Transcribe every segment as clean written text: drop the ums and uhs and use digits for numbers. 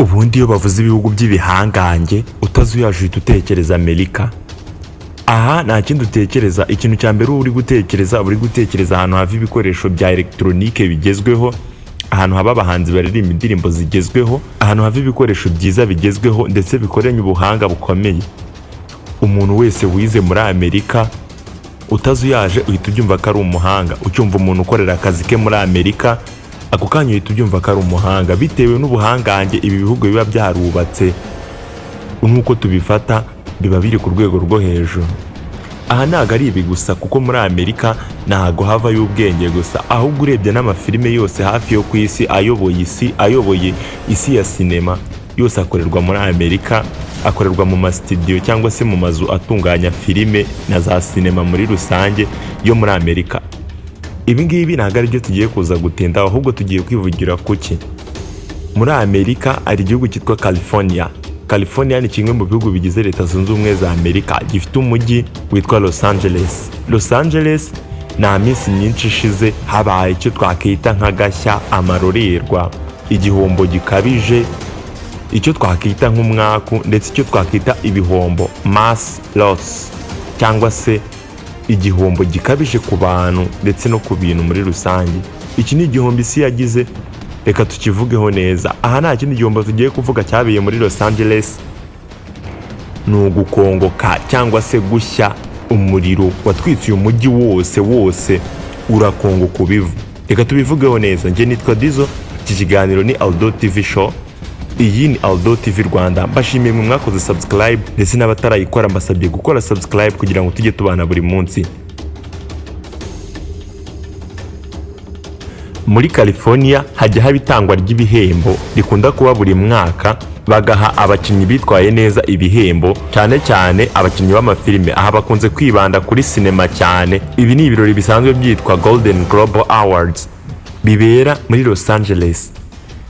Ubundi iyo bavuze ibihugu by'ibihangange, utazuyaje uhita utekereza Amerika. Aha nta kindi utekereza. Ikintu cya mbere uba uri gutekereza, uba uri gutekereza ahantu hava ibikoresho bya elegitoronike bigezweho, ahantu haba abahanzi baririmba indirimbo zigezweho, ahantu hava ibikoresho byiza bigezweho ndetse bikoranye ubuhanga bukomeye. Umuntu wese wize muri Amerika, utazuyaje uhita ubyumva ko ari umuhanga. Ucyumva umuntu ukorera akazi ke muri Amerika, ako kanya uhita ubyumva ko ari umuhanga, bitewe n'ubuhangange ibi bihugu biba byarubatse. Nk'uko tubifata, biba biri ku rwego rwo hejuru. Aha ntabwo ari ibi gusa, kuko muri Amerika ntabwo havayo ubwenge gusa, ahubwo urebye n'amafilime yose hafi yo ku isi ayoboye isi, ayoboye isi ya sinema yose, akorerwa muri Amerika, akorerwa mu masitidiyo cyangwa se mu mazu atunganya filime na za sinema muri rusange yo muri Amerika. Ibi ngibi ntabwo ari byo tugiye kuza gutinda, ahubwo tugiye kwivugira kuki muri Amerika hari igihugu cyitwa California. California ni kimwe mu bihugu bigize Leta Zunze Ubumwe za Amerika, gifite umujyi witwa Los Angeles. Los Angeles, nta minsi myinshi ishize habaye icyo twakwita nk'agashya, amarorerwa, igihombo gikabije, icyo twakwita nk'umwaku, ndetse icyo twakwita ibihombo, mass loss, cyangwa se igihombo gikabije ku bantu ndetse no ku bintu muri rusange. Iki ni igihombo isi yagize, reka tukivugeho neza. Aha nta kindi gihombo tugiye kuvuga cyabereye muri Los Angeles, ni ugukongoka cyangwa se gushya. Umuriro watwitse uyu mujyi wose wose, urakongoka ubivu. Reka tubivugeho neza. Njye nitwa Dizo, iki kiganiro ni Aldo TV Show, iyi ni Aldo TV Rwanda. Mbashimiye mwe mwakoze subscribe, ndetse n'abatarayikora mbasabye gukora subscribe kugira ngo tujye tubana buri munsi. Muri California hajya haba itangwa ry'ibihembo rikunda kuba buri mwaka, bagaha abakinnyi bitwaye neza ibihembo, cyane cyane abakinnyi b'amafilime. Aha bakunze kwibanda kuri sinema cyane. Ibi ni ibirori bisanzwe byitwa Golden Globe Awards, bibera muri Los Angeles.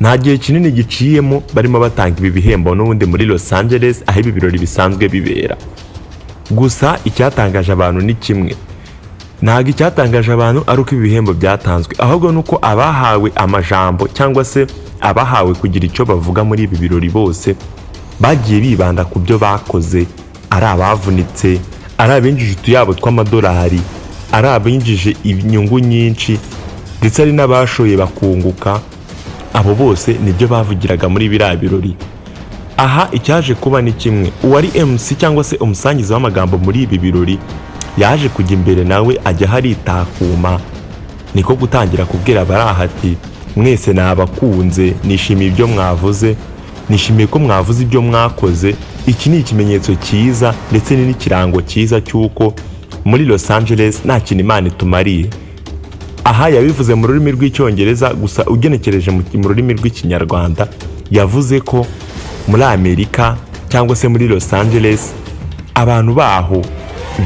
Nta gihe kinini giciyemo barimo batanga ibi bihembo n'ubundi muri Los Angeles, aho ibi birori bisanzwe bibera. Gusa icyatangaje abantu ni kimwe. Ntabwo icyatangaje abantu ari uko ibi bihembo byatanzwe, ahubwo ni uko abahawe amajambo cyangwa se abahawe kugira icyo bavuga muri ibi birori bose bagiye bibanda ku byo bakoze, ari abavunitse, ari abinjije utuyabo tw'amadolari, ari abinjije inyungu nyinshi, ndetse ari n'abashoye bakunguka. Abo bose nibyo bavugiraga muri biriya birori. Aha icyaje kuba ni kimwe: uwari MC cyangwa se umusangiza w'amagambo muri ibi birori yaje kujya imbere, nawe ajya haritakuma, niko gutangira kubwira abari aha ati: "Mwese nabakunze, nishimiye ibyo mwavuze, nishimiye ko mwavuze ibyo mwakoze. Iki ni ikimenyetso cyiza ndetse ni n'ikirango cyiza cy'uko muri Los Angeles nta kintu Imana itumariye." Aha yabivuze mu rurimi rw'Icyongereza, gusa ugenekereje mu rurimi rw'Ikinyarwanda yavuze ko muri Amerika cyangwa se muri Los Angeles abantu baho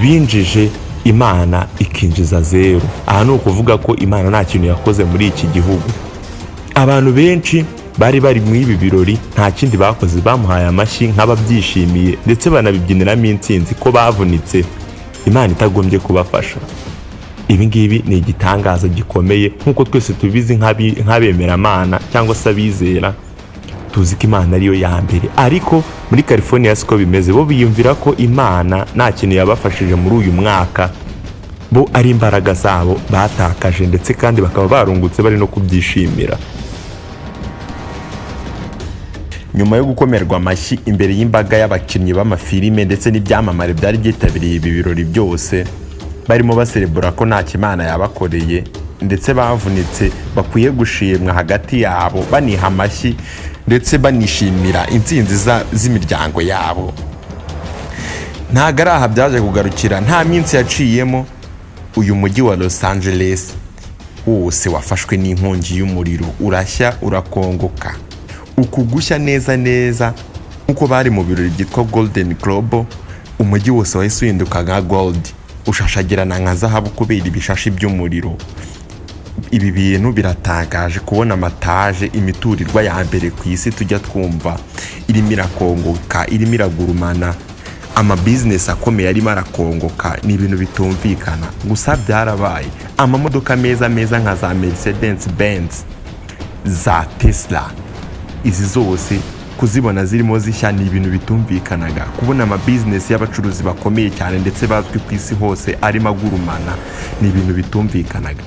binjije, Imana ikinjiza zero. Aha ni ukuvuga ko Imana nta kintu yakoze muri iki gihugu. Abantu benshi bari bari muri ibi birori nta kindi bakoze, bamuhaye amashyi nk'ababyishimiye, ndetse banabibyiniramo intsinzi ko bavunitse Imana itagombye kubafasha. Ibi ngibi ni igitangaza gikomeye. Nk'uko twese tubizi nk'abemeramana cyangwa se abizera, tuzi ko Imana ariyo ya mbere, ariko muri California siko bimeze. Bo biyumvira ko Imana nta kintu yabafashije muri uyu mwaka, bo ari imbaraga zabo batakaje, ndetse kandi bakaba barungutse, bari no kubyishimira. Nyuma yo gukomerwa amashyi imbere y'imbaga y'abakinnyi b'amafilime ndetse n'ibyamamare byari byitabiriye ibi birori byose, barimo baserebura ko nta Imana yabakoreye, ndetse bavunitse bakwiye gushimwa hagati yabo, baniha amashyi ndetse banishimira intsinzi z'imiryango yabo, ntabwo ari aha byaje kugarukira. Nta minsi yaciyemo, uyu mujyi wa Los Angeles wose wafashwe n'inkongi y'umuriro, urashya, urakongoka. Uku gushya neza neza nk'uko bari mu birori byitwa Golden Globe, umujyi wose wahise uhinduka nka gold, ushashagirana nka zahabu kubera ibishashi by'umuriro. Ibi bintu biratangaje, kubona amataje, imiturirwa ya mbere ku isi tujya twumva, irimo irakongoka, irimo iragurumana, amabizinesi akomeye arimo arakongoka, ni ibintu bitumvikana, gusa byarabaye. Amamodoka meza meza nka za Mercedes Benz, za Tesla, izi zose Kuzibona zirimo zishya ni ibintu bitumvikanaga. Kubona amabizinesi y'abacuruzi bakomeye cyane ndetse bazwi ku isi hose arimo agurumana ni ibintu bitumvikanaga.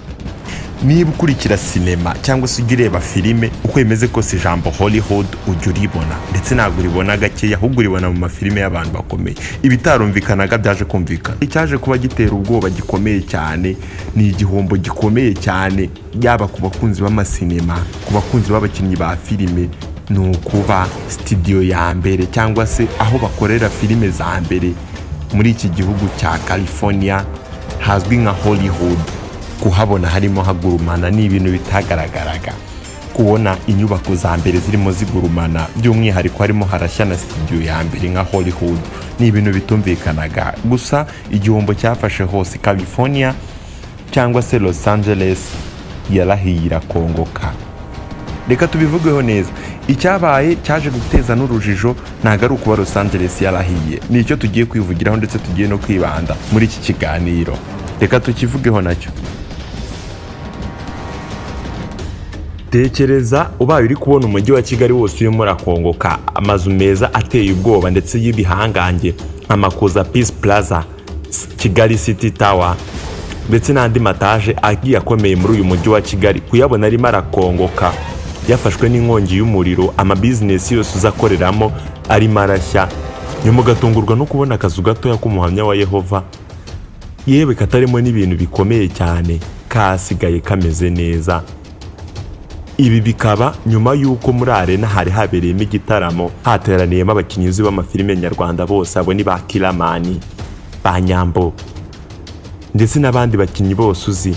Niba ukurikira sinema cyangwa se ujya ureba filime, uko bimeze kose ijambo Hollywood ujya uribona, ndetse ntabwo uribona gakeya, ahubwo uribona mu mafilime y'abantu bakomeye. Ibitarumvikanaga byaje kumvikana. Icyaje kuba gitera ubwoba gikomeye cyane ni igihombo gikomeye cyane, yaba ku bakunzi b'amasinema, ku bakunzi b'abakinnyi ba filime, ni ukuba sitidiyo ya mbere cyangwa se aho bakorera filime za mbere muri iki gihugu cya California hazwi nka Hollywood, kuhabona harimo hagurumana ni ibintu bitagaragaraga. Kubona inyubako za mbere zirimo zigurumana, by'umwihariko harimo harashya na sitidiyo ya mbere nka Hollywood, ni ibintu bitumvikanaga. Gusa igihombo cyafashe hose California cyangwa se Los Angeles yarahiye irakongoka. Reka tubivugeho neza. Icyabaye cyaje guteza n'urujijo ntabwo ari ukuba Los Angeles yarahiye, ni icyo tugiye kwivugiraho ndetse tugiye no kwibanda muri iki kiganiro. Reka tukivugeho nacyo. Tekereza ubaye uri kubona umujyi wa Kigali wose urimo urakongoka, amazu meza ateye ubwoba ndetse y'ibihangange nka Makuza Peace Plaza, Kigali City Tower ndetse n'andi mataje agiye akomeye muri uyu mujyi wa Kigali, kuyabona arimo arakongoka yafashwe n'inkongi y'umuriro, amabizinesi yose uza akoreramo arimo arashya, nyuma ugatungurwa no kubona akazu gatoya k'umuhamya wa Yehova, yewe katarimo n'ibintu bikomeye cyane, kasigaye kameze neza. Ibi bikaba nyuma y'uko muri arena hari habereyemo igitaramo, hateraniyemo abakinnyi b'amafilime nyarwanda bose. Abo ni ba Kiramani, ba Nyambo ndetse n'abandi bakinnyi bose uzi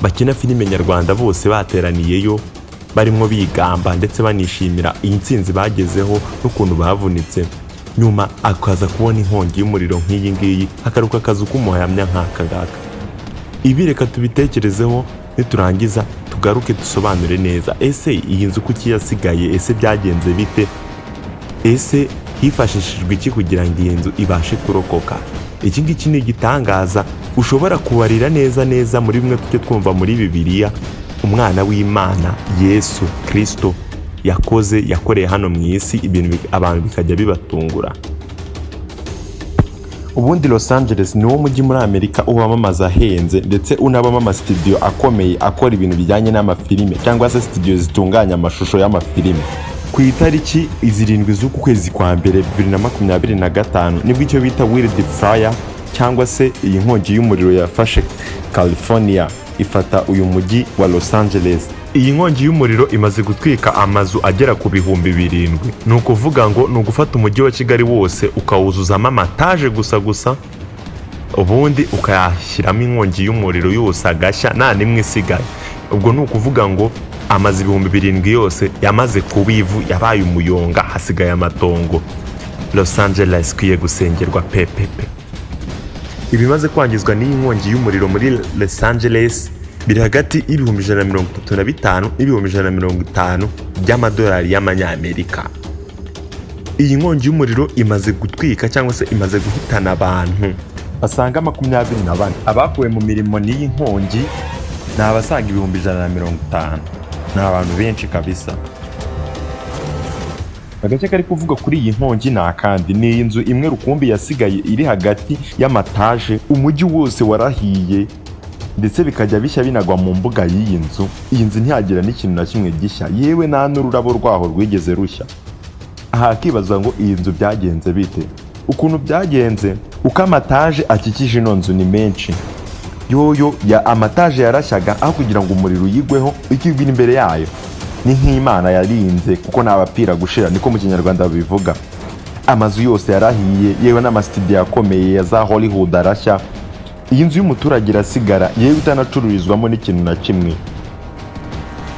bakina filime nyarwanda, bose bateraniyeyo barimo bigamba ndetse banishimira iyi ntsinzi bagezeho n'ukuntu bavunitse. Nyuma akaza kubona inkongi y'umuriro nk'iyi ngiyi, hakaruka akazu k'umuhamya nk'aka ngaka. Ibi reka tubitekerezeho, niturangiza tugaruke dusobanure neza: ese iyi nzu kuki yasigaye? Ese byagenze bite? Ese hifashishijwe iki kugira ngo iyi nzu ibashe kurokoka? Iki ngiki ni igitangaza ushobora kubarira neza neza muri bimwe tujye twumva muri Bibiliya umwana w'Imana Yesu Kirisito yakoze, yakoreye hano mu isi, ibintu abantu bikajya bibatungura. Ubundi Los Angeles ni wo mujyi muri Amerika ubamo amazu ahenze ndetse unabamo amasitidiyo akomeye akora ibintu bijyanye n'amafilime cyangwa se sitidiyo zitunganya amashusho y'amafilime. Ku itariki 7 z'uku kwezi kwa mbere 2025 nibwo icyo bita wildfire cyangwa se iyi nkongi y'umuriro yafashe California, ifata uyu mujyi wa Los Angeles. Iyi nkongi y'umuriro imaze gutwika amazu agera ku 7000. Ni ukuvuga ngo ni ugufata umujyi wa Kigali wose ukawuzuzamo amataje gusa gusa, ubundi ukayashyiramo inkongi y'umuriro yose agashya nta n'imwe isigaye. Ubwo ni ukuvuga ngo amazu 7000 yose yamaze kuba ivu, yabaye umuyonga, hasigaye amatongo. Los Angeles ikwiye gusengerwa pepepe. Ibimaze kwangizwa n'iyi nkongi y'umuriro muri Los Angeles biri hagati y'135,000 n'150,000 by'amadolari y'amanyamerika. Iyi nkongi y'umuriro imaze gutwika cyangwa se imaze guhitana abantu basaga 24. Abakuwe mu mirimo n'iyi nkongi ni abasaga 150,000. Ni abantu benshi kabisa. Agace kari kuvuga kuri iyi nkongi ni akandi, ni iyi nzu imwe rukumbi yasigaye iri hagati y'amataje. Umujyi wose warahiye ndetse bikajya bishya binagwa mu mbuga y'iyi nzu. Iyi nzu ntiyagira n'ikintu na kimwe gishya, yewe nta n'ururabo rwaho rwigeze rushya. Aha hakibazwa ngo iyi nzu byagenze bite? Ukuntu byagenze, uko amataje akikije ino nzu ni menshi, yoyo ya amataje yarashyaga aho kugira ngo umuriro uyigweho, ikigwira imbere yayo. Ni nk'Imana yarinze, kuko ntabapfira gushira, niko mu Kinyarwanda babivuga. Amazu yose yarahiye, yewe n'amasitidiyo akomeye ya za Hollywood arashya, iyi nzu y'umuturage irasigara, yewe itanacururizwamo n'ikintu na kimwe.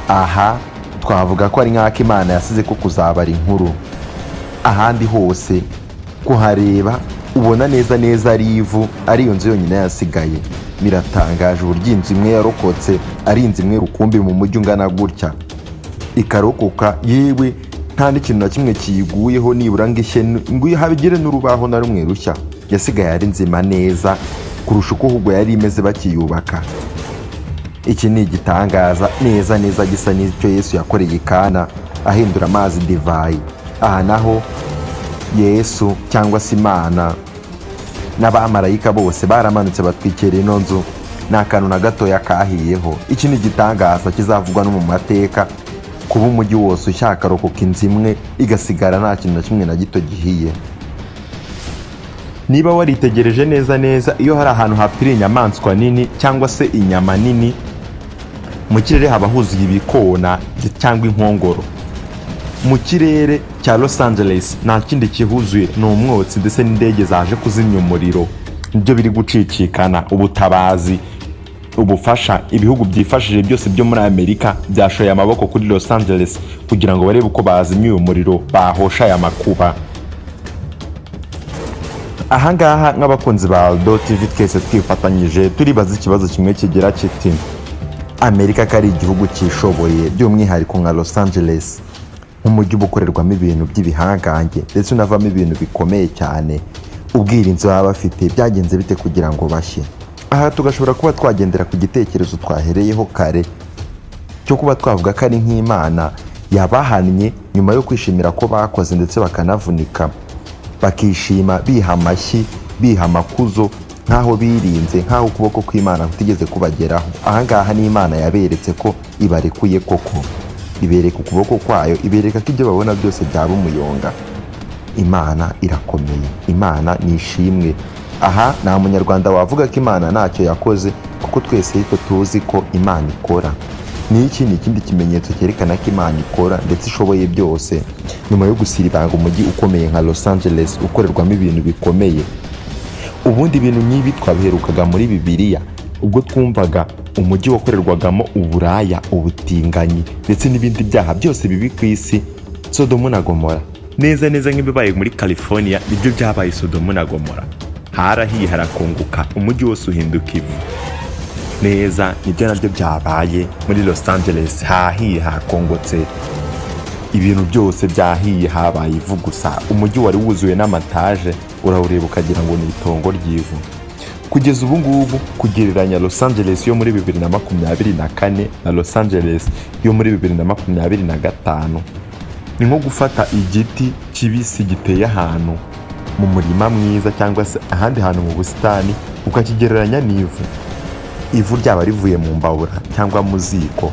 Aha twavuga ko ari nk'ako Imana yasize ko kuzabara inkuru. Ahandi hose kuhareba ubona neza neza ari ivu, ari iyo nzu yonyine yasigaye. Biratangaje uburyo inzu imwe yarokotse, ari inzu imwe rukumbi mu mujyi ungana gutya, ikarokoka, yewe nta n'ikintu na kimwe kiyiguyeho nibura ngo ishye, ngo habigire n'urubaho na rumwe rushya. Yasigaye ari nzima neza kurusha uko ahubwo yari imeze bakiyubaka. Iki ni igitangaza neza neza gisa n'icyo Yesu yakoreye i Kana ahindura amazi divayi. Aha naho Yesu cyangwa se Imana n'abamarayika bose baramanutse batwikira ino nzu, nta kantu na gatoya kahiyeho. Iki ni igitangaza kizavugwa no mu mateka, kuba umujyi wose ushakarokoka, inzu imwe igasigara nta kintu na kimwe na gito gihiye. Niba waritegereje neza neza, iyo hari ahantu hapfiriye inyamaswa nini cyangwa se inyama nini, mu kirere haba huzuye ibikona cyangwa inkongoro. Mu kirere cya Los Angeles nta kindi kihuzuye, ni umwotsi ndetse n'indege zaje kuzimya umuriro, nibyo biri gucicikana. Ubutabazi, ubufasha, ibihugu byifashije byose byo muri Amerika byashoye amaboko kuri Los Angeles kugira ngo barebe uko bazimya uyu muriro, bahosha aya makuba. Ahangaha nk'abakunzi ba Aldo TV twese twifatanyije turibaza ikibazo kimwe kigira kiti: Amerika ko ari igihugu cyishoboye, by'umwihariko nka Los Angeles nk'umujyi uba ukorerwamo ibintu by'ibihangange ndetse unavamo ibintu bikomeye cyane, ubwirinzi baba bafite byagenze bite kugira ngo bashye? Aha tugashobora kuba twagendera ku gitekerezo twahereyeho kare cyo kuba twavuga ko ari nk'Imana yabahannye nyuma yo kwishimira ko bakoze ndetse bakanavunika, bakishima, biha amashyi, biha amakuzo, nk'aho birinze, nk'aho ukuboko kw'Imana kutigeze kubageraho. Ahangaha ni Imana yaberetse ko ibarekuye koko, ibereka ukuboko kwayo, ibereka ko ibyo babona byose byaba umuyonga. Imana irakomeye, Imana ni ishimwe. Aha nta Munyarwanda wavuga ko Imana ntacyo yakoze, kuko twese ariko tuzi ko Imana ikora. Ni iki? Ni ikindi kimenyetso cyerekana ko Imana ikora ndetse ishoboye byose, nyuma yo gusiribanga umujyi ukomeye nka Los Angeles ukorerwamo ibintu bikomeye. Ubundi ibintu nk'ibi twabiherukaga muri Bibiliya, ubwo twumvaga umujyi wakorerwagamo uburaya, ubutinganyi ndetse n'ibindi byaha byose bibi ku isi, Sodomu na Gomora. Neza neza nk'ibibaye muri California nibyo byabaye Sodomu na Gomora. Harahiye, harakongoka, umujyi wose uhinduka ivu. Neza nibyo nabyo byabaye muri Los Angeles, hahiye, hakongotse, ibintu byose byahiye, habaye ivu gusa. Umujyi wari wuzuye n'amataje urawureba ukagira ngo ni itongo ry'ivu. Kugeza ubu ngubu, kugereranya Los Angeles yo muri 2024 na Los Angeles yo muri 2025 ni nko gufata igiti kibisi giteye ahantu mu murima mwiza cyangwa se ahandi hantu mu busitani, ukakigereranya n'ivu, ivu ryaba rivuye mu mbabura cyangwa mu ziko.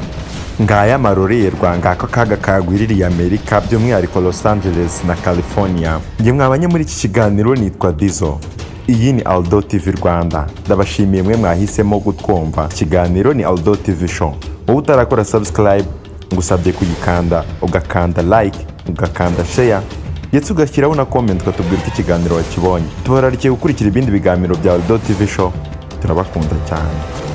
Ngaya amarorerwa, ngako akaga kagwiririye Amerika, by'umwihariko Los Angeles na California. Njye mwabanye muri iki kiganiro nitwa Dizo, iyi ni Aldo TV Rwanda. Ndabashimiye mwe mwahisemo kutwumva. Ikiganiro ni Aldo TV Show. Wowe utarakora subscribe, ngusabye kuyikanda, ugakanda like, ugakanda share, ndetse ugashyiraho na comment, ukatubwira uko ikiganiro wakibonye. Tubararikiye gukurikira ibindi biganiro bya Aldo TV Show. Turabakunda cyane.